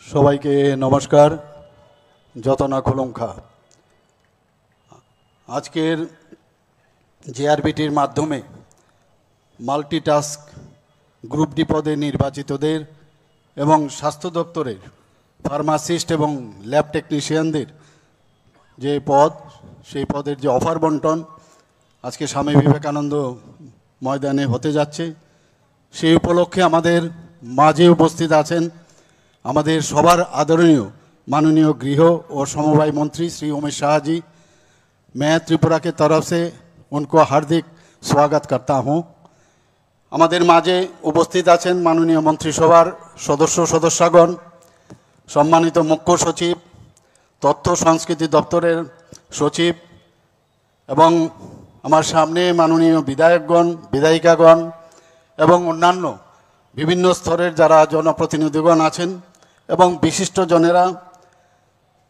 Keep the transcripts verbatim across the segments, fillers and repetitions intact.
সবাইকে নমস্কার, যতনা খুলুমখা। আজকের জেআরবিটির মাধ্যমে মাল্টিটাস্ক গ্রুপ ডি পদে নির্বাচিতদের এবং স্বাস্থ্য দপ্তরের ফার্মাসিস্ট এবং ল্যাব টেকনিশিয়ানদের যে পদ, সেই পদের যে অফার বন্টন আজকে স্বামী বিবেকানন্দ ময়দানে হতে যাচ্ছে, সেই উপলক্ষে আমাদের মাঝে উপস্থিত আছেন আমাদের সবার আদরণীয় মাননীয় গৃহ ও সমবায় মন্ত্রী শ্রী উমেশ শাহজি। मैं त्रिपुरा के तरफ से उनको हार्दिक स्वागत करता हूं। আমাদের মাঝে উপস্থিত আছেন মাননীয় মন্ত্রিসভার সদস্য সদস্যগণ, সম্মানিত মুখ্য সচিব, তথ্য সংস্কৃতি দপ্তরের সচিব, এবং আমার সামনে মাননীয় বিধায়কগণ, বিধায়িকাগণ এবং অন্যান্য বিভিন্ন স্তরের যারা জনপ্রতিনিধিগণ আছেন এবং বিশিষ্ট জনেরা,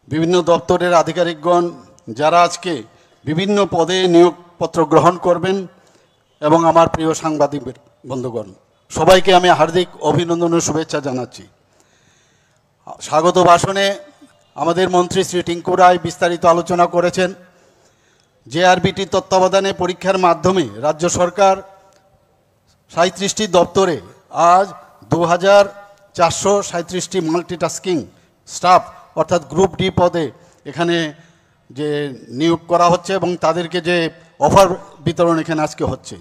বিভিন্ন দপ্তরের আধিকারিকগণ, যারা আজকে বিভিন্ন পদে নিয়োগপত্র গ্রহণ করবেন, এবং আমার প্রিয় সাংবাদিক বন্ধুগণ, সবাইকে আমি হার্দিক অভিনন্দন ও শুভেচ্ছা জানাচ্ছি। স্বাগত ভাষণে আমাদের মন্ত্রী শ্রী টিঙ্কু রায় বিস্তারিত আলোচনা করেছেন। জেআরবিটি তত্ত্বাবধানে পরীক্ষার মাধ্যমে রাজ্য সরকার সাঁইত্রিশটি দপ্তরে আজ দু হাজার চারশো সাঁইত্রিশটি মাল্টিটাস্কিং স্টাফ, অর্থাৎ গ্রুপ ডি পদে এখানে যে নিয়োগ করা হচ্ছে এবং তাদেরকে যে অফার বিতরণ এখানে আজকে হচ্ছে।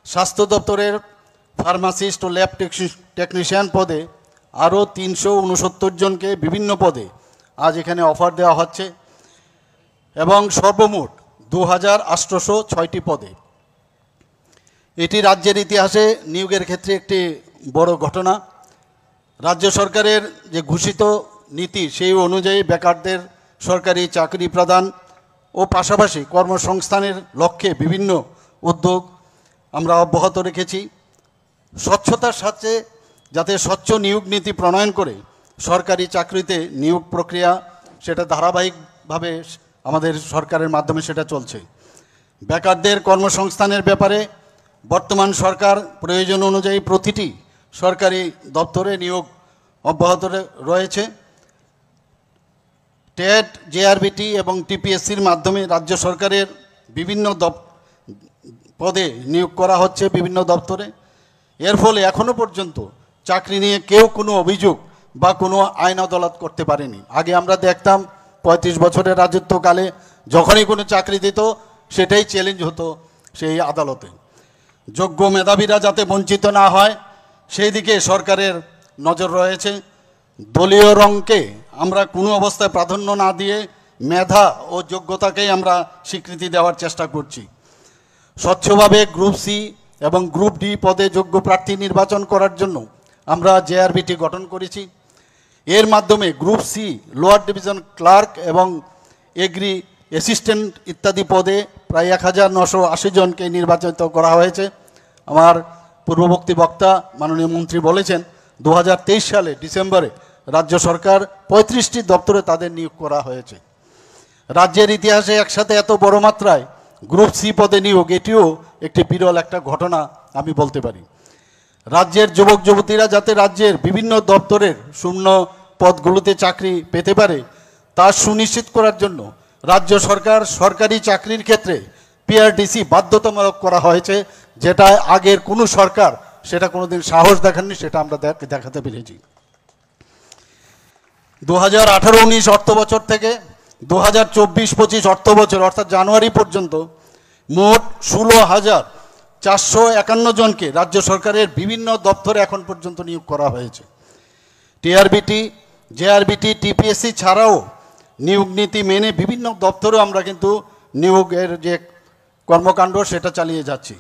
স্বাস্থ্য দপ্তরের ফার্মাসিস্ট ও ল্যাব টেকনিশিয়ান পদে আরও তিনশো উনসত্তর জনকে বিভিন্ন পদে আজ এখানে অফার দেওয়া হচ্ছে এবং সর্বমোট দু হাজার আটশোশো ছয়টি পদে। এটি রাজ্যের ইতিহাসে নিয়োগের ক্ষেত্রে একটি বড় ঘটনা। রাজ্য সরকারের যে ঘোষিত নীতি, সেই অনুযায়ী বেকারদের সরকারি চাকরি প্রদান ও পাশাপাশি কর্মসংস্থানের লক্ষ্যে বিভিন্ন উদ্যোগ আমরা অব্যাহত রেখেছি। স্বচ্ছতার সাথে যাতে স্বচ্ছ নিয়োগ নীতি প্রণয়ন করে সরকারি চাকরিতে নিয়োগ প্রক্রিয়া সেটা ধারাবাহিকভাবে আমাদের সরকারের মাধ্যমে সেটা চলছে। বেকারদের কর্মসংস্থানের ব্যাপারে বর্তমান সরকার প্রয়োজন অনুযায়ী প্রতিটি সরকারি দপ্তরে নিয়োগ অব্যাহত রে-, রয়েছে। টেট, জেআরবিটি এবং টিপিএসসির মাধ্যমে রাজ্য সরকারের বিভিন্ন দপ-, পদে নিয়োগ করা হচ্ছে বিভিন্ন দপ্তরে। এর ফলে এখনো পর্যন্ত চাকরি নিয়ে কেউ কোনো অভিযোগ বা কোনো আইন আদালত করতে পারেনি। আগে আমরা দেখতাম পঁয়ত্রিশ বছরের রাজত্বকালে যখনই কোনো চাকরি দিত, সেটাই চ্যালেঞ্জ হতো সেই আদালতে। যোগ্য মেধাবীরা যাতে বঞ্চিত না হয়, সেই দিকে সরকারের নজর রয়েছে। দলীয় রঙকে আমরা কোনো অবস্থায় প্রাধান্য না দিয়ে মেধা ও যোগ্যতাকেই আমরা স্বীকৃতি দেওয়ার চেষ্টা করছি। স্বচ্ছভাবে গ্রুপ সি এবং গ্রুপ ডি পদে যোগ্য প্রার্থী নির্বাচন করার জন্য আমরা জেআরবিটি গঠন করেছি। এর মাধ্যমে group C, lower division clerk এবং এগ্রি অ্যাসিস্ট্যান্ট ইত্যাদি পদে প্রায় এক হাজার নশো আশি জনকে নির্বাচিত করা হয়েছে। আমার পূর্ববর্তী বক্তা মাননীয় মন্ত্রী বলেছেন, দু হাজার তেইশ সালে ডিসেম্বরে রাজ্য সরকার পঁয়ত্রিশটি দপ্তরে তাদের নিয়োগ করা হয়েছে। রাজ্যের ইতিহাসে একসাথে এত বড় মাত্রায় গ্রুপ সি পদে নিয়োগ, এটিও একটি বিরল একটা ঘটনা আমি বলতে পারি। রাজ্যের যুবক যুবতীরা যাতে রাজ্যের বিভিন্ন দপ্তরের শূন্য পদগুলোতে চাকরি পেতে পারে, তা সুনিশ্চিত করার জন্য রাজ্য সরকার সরকারি চাকরির ক্ষেত্রে পিআরডিসি বাধ্যতামূলক করা হয়েছে, যেটা আগের কোনো সরকার সেটা কোনোদিন সাহস দেখাননি, সেটা আমরা দেখ-, দেখাতে পেরেছি। দু হাজার আঠারো উনিশ অর্থ বছর থেকে দু হাজার চব্বিশ পঁচিশ অর্থ বছর, অর্থাৎ জানুয়ারি পর্যন্ত মোট ষোলো হাজার চারশো একান্ন জনকে রাজ্য সরকারের বিভিন্ন দপ্তরে এখন পর্যন্ত নিয়োগ করা হয়েছে। টিআরবিটি, জেআরবিটি, টিপিএসসি ছাড়াও নিয়োগ নীতি মেনে বিভিন্ন দপ্তরেও আমরা কিন্তু নিয়োগের যে কর্মকাণ্ড, সেটা চালিয়ে যাচ্ছি।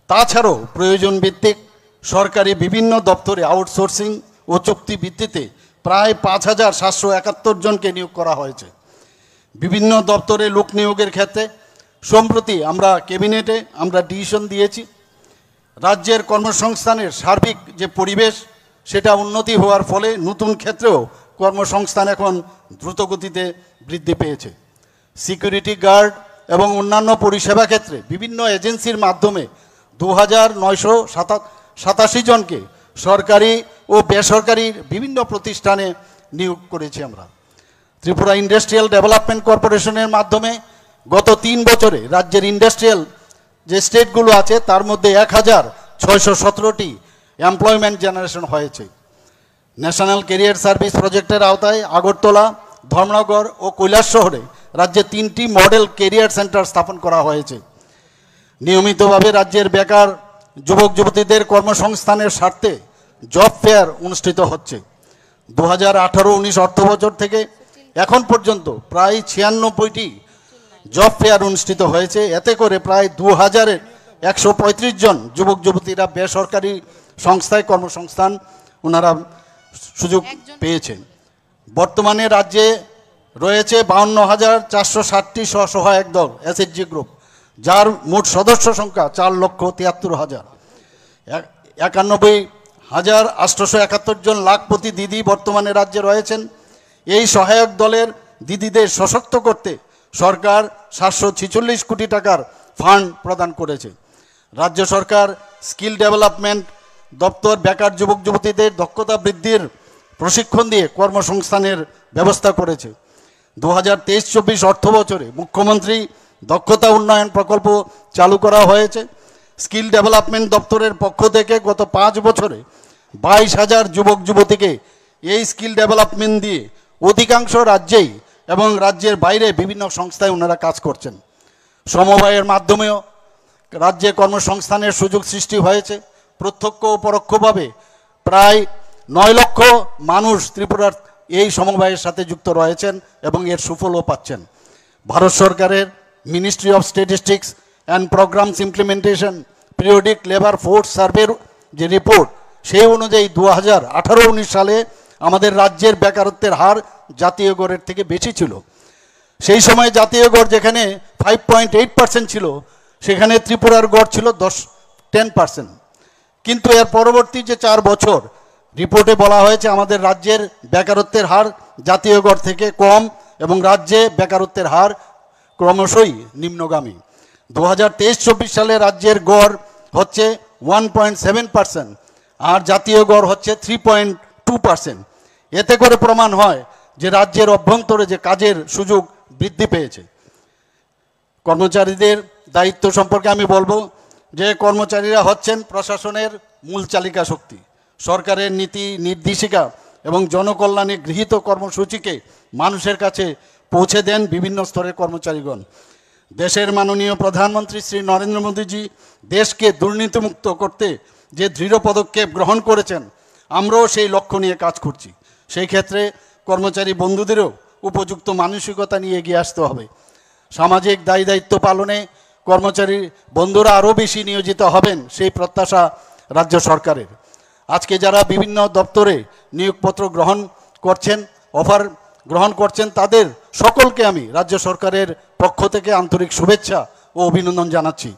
তাছাড়াও প্রয়োজন ভিত্তিক সরকারি বিভিন্ন দপ্তরে আউটসোর্সিং ও চুক্তি ভিত্তিতে প্রায় পাঁচ হাজার সাতশো একাত্তর জনকে নিয়োগ করা হয়েছে। বিভিন্ন দপ্তরে লোক নিয়োগের ক্ষেত্রে সম্প্রতি আমরা ক্যাবিনেটে আমরা ডিসিশন দিয়েছি, রাজ্যের কর্মসংস্থানের সার্বিক যে পরিবেশ, সেটা উন্নতি হওয়ার ফলে নতুন ক্ষেত্রেও কর্মসংস্থান এখন দ্রুতগতিতে বৃদ্ধি পেয়েছে। সিকিউরিটি গার্ড এবং অন্যান্য পরিষেবা ক্ষেত্রে বিভিন্ন এজেন্সির মাধ্যমে দু হাজার নয়শো সাতাশি জনকে সরকারি ও বেসরকারি বিভিন্ন প্রতিষ্ঠানে নিয়োগ করেছি আমরা। ত্রিপুরা ইন্ডাস্ট্রিয়াল ডেভেলপমেন্ট কর্পোরেশনের মাধ্যমে গত তিন বছরে রাজ্যের ইন্ডাস্ট্রিয়াল যে স্টেটগুলো আছে, তার মধ্যে এক হাজার ছয়শো সতেরোটি এমপ্লয়মেন্ট জেনারেশন হয়েছে। ন্যাশনাল ক্যারিয়ার সার্ভিস প্রজেক্টের আওতায় আগরতলা, ধর্মনগর ও কৈলাসহরে রাজ্যে তিনটি মডেল ক্যারিয়ার সেন্টার স্থাপন করা হয়েছে। নিয়মিতভাবে রাজ্যের বেকার যুবক যুবতীদের কর্মসংস্থানের স্বার্থে জব ফেয়ার অনুষ্ঠিত হচ্ছে। দু হাজার আঠারো উনিশ অর্থ বছর থেকে এখন পর্যন্ত প্রায় ছিয়ানব্বইটি জব ফেয়ার অনুষ্ঠিত হয়েছে। এতে করে প্রায় দু হাজারের একশো পঁয়ত্রিশ জন যুবক যুবতীরা বেসরকারি সংস্থায় কর্মসংস্থান ওনারা সুযোগ পেয়েছেন। বর্তমানে রাজ্যে রয়েছে বাউন্ন হাজার চারশো ষাটটি স্বসহায়ক দল, এসএইচজি গ্রুপ, যার মোট সদস্য সংখ্যা চার লক্ষ তিয়াত্তর হাজার। এক- একানব্বই হাজার আটশোশো একাত্তর জন লাখপতি দিদি বর্তমানে রাজ্যে রয়েছেন। এই সহায়ক দলের দিদিদের সশক্ত করতে সরকার সাতশো ছেচল্লিশ কোটি টাকার ফান্ড প্রদান করেছে। রাজ্য সরকার স্কিল ডেভেলপমেন্ট দপ্তর বেকার যুবক যুবতীদের দক্ষতা বৃদ্ধির প্রশিক্ষণ দিয়ে কর্মসংস্থানের ব্যবস্থা করেছে। দু হাজার তেইশ চব্বিশ অর্থ বছরে মুখ্যমন্ত্রী দক্ষতা উন্নয়ন প্রকল্প চালু করা হয়েছে। স্কিল ডেভেলপমেন্ট দপ্তরের পক্ষ থেকে গত পাঁচ বছরে বাইশ হাজার যুবক যুবতীকে এই স্কিল ডেভেলপমেন্ট দিয়ে অধিকাংশ রাজ্যেই এবং রাজ্যের বাইরে বিভিন্ন সংস্থায় ওনারা কাজ করছেন। সমবায়ের মাধ্যমেও রাজ্যে কর্মসংস্থানের সুযোগ সৃষ্টি হয়েছে। প্রত্যক্ষ ও পরোক্ষভাবে প্রায় নয় লক্ষ মানুষ ত্রিপুরার এই সমবায়ের সাথে যুক্ত রয়েছেন এবং এর সুফলও পাচ্ছেন। ভারত সরকারের ministry of statistics and programs implementation periodic labour force সার্ভের যে রিপোর্ট, সেই অনুযায়ী দু হাজার আঠারো উনিশ সালে আমাদের রাজ্যের বেকারত্বের হার জাতীয় গড়ের থেকে বেশি ছিল। সেই সময় জাতীয় গড় যেখানে ফাইভ পয়েন্ট এইট পার্সেন্ট ছিল, সেখানে ত্রিপুরার গড় ছিল দশ, টেন পার্সেন্ট। কিন্তু এর পরবর্তী যে চার বছর, রিপোর্টে বলা হয়েছে আমাদের রাজ্যের বেকারত্বের হার জাতীয় গড় থেকে কম এবং রাজ্যে বেকারত্বের হার ক্রমশই নিম্নগামী। দু হাজার তেইশ চব্বিশ সালে রাজ্যের গড় হচ্ছে ওয়ান পয়েন্ট সেভেন পার্সেন্ট, আর জাতীয় গড় হচ্ছে থ্রি পয়েন্ট টু পার্সেন্ট। এতে করে প্রমাণ হয় যে রাজ্যের অভ্যন্তরে যে কাজের সুযোগ বৃদ্ধি পেয়েছে। কর্মচারীদের দায়িত্ব সম্পর্কে আমি বলবো যে কর্মচারীরা হচ্ছেন প্রশাসনের মূল চালিকা শক্তি। সরকারের নীতি নির্দেশিকা এবং জনকল্যাণে গৃহীত কর্মসূচিকে মানুষের কাছে পৌঁছে দেন বিভিন্ন স্তরের কর্মচারীগণ। দেশের মাননীয় প্রধানমন্ত্রী শ্রী নরেন্দ্র মোদীজি দেশকে দুর্নীতিমুক্ত করতে যে দৃঢ় পদক্ষেপ গ্রহণ করেছেন, আমরাও সেই লক্ষ্য নিয়ে কাজ করছি। সেই ক্ষেত্রে কর্মচারী বন্ধুদেরও উপযুক্ত মানসিকতা নিয়ে এগিয়ে আসতে হবে। সামাজিক দায় দায়িত্ব পালনে কর্মচারী বন্ধুরা আরও বেশি নিয়োজিত হবেন, সেই প্রত্যাশা রাজ্য সরকারের। আজকে যারা বিভিন্ন দপ্তরে নিয়োগপত্র গ্রহণ করছেন, অফার গ্রহণ করছেন, তাদের সকলকে আমি রাজ্য সরকারের পক্ষ থেকে আন্তরিক শুভেচ্ছা ও অভিনন্দন জানাচ্ছি।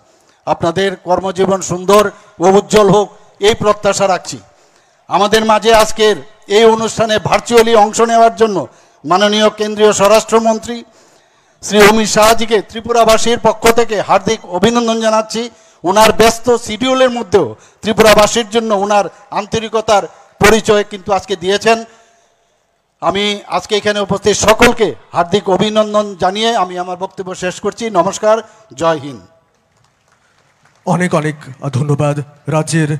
আপনাদের কর্মজীবন সুন্দর ও উজ্জ্বল হোক, এই প্রত্যাশা রাখছি। আমাদের মাঝে আজকের এই অনুষ্ঠানে ভার্চুয়ালি অংশ নেওয়ার জন্য মাননীয় কেন্দ্রীয় স্বরাষ্ট্রমন্ত্রী শ্রী অমিত শাহজিকে ত্রিপুরাবাসীর পক্ষ থেকে হার্দিক অভিনন্দন জানাচ্ছি। ওনার ব্যস্ত শিডিউলের মধ্যেও ত্রিপুরাবাসীর জন্য ওনার আন্তরিকতার পরিচয় কিন্তু আজকে দিয়েছেন। আমি আজকে এখানে উপস্থিত সকলকে হার্দিক অভিনন্দন জানিয়ে আমি আমার বক্তব্য শেষ করছি। নমস্কার, জয় হিন্দ। অনেক অনেক ধন্যবাদ রাজ্যের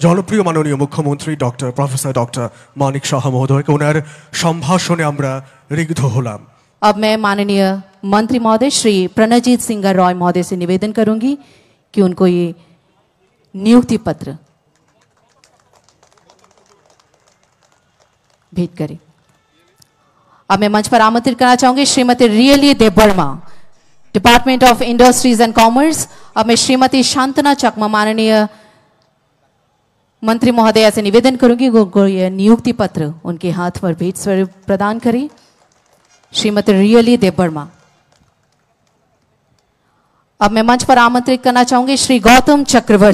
জনপ্রিয় মাননীয় মুখ্যমন্ত্রী ডক্টর প্রফেসর ডক্টর মানিক সাহা মহোদয়কে ওনার সম্ভাষণে আমরা ঋগ্ধ হলাম। अब मैं माननीय मंत्री महोदय श्री प्रणजीत सिंह रॉय महोदय से निवेदन करूंगी कि उनको ये नियुक्ति पत्र भेंट करें। अब मैं मंच पर आमंत्रित करना चाहूंगी Shrimati Rili Debbarma, department of industries and commerce. अब मैं श्रीमती शांतना चकमा, माननीय मंत्री महोदया से निवेदन करूंगी, उनको यह नियुक्ति पत्र उनके हाथ पर भेंट स्वरूप प्रदान करें। श्रीमती रियली देबबर्मा। अब मैं मंच पर आमंत्रित करना चाहूंगी श्री गौतम चक्रवर्ती।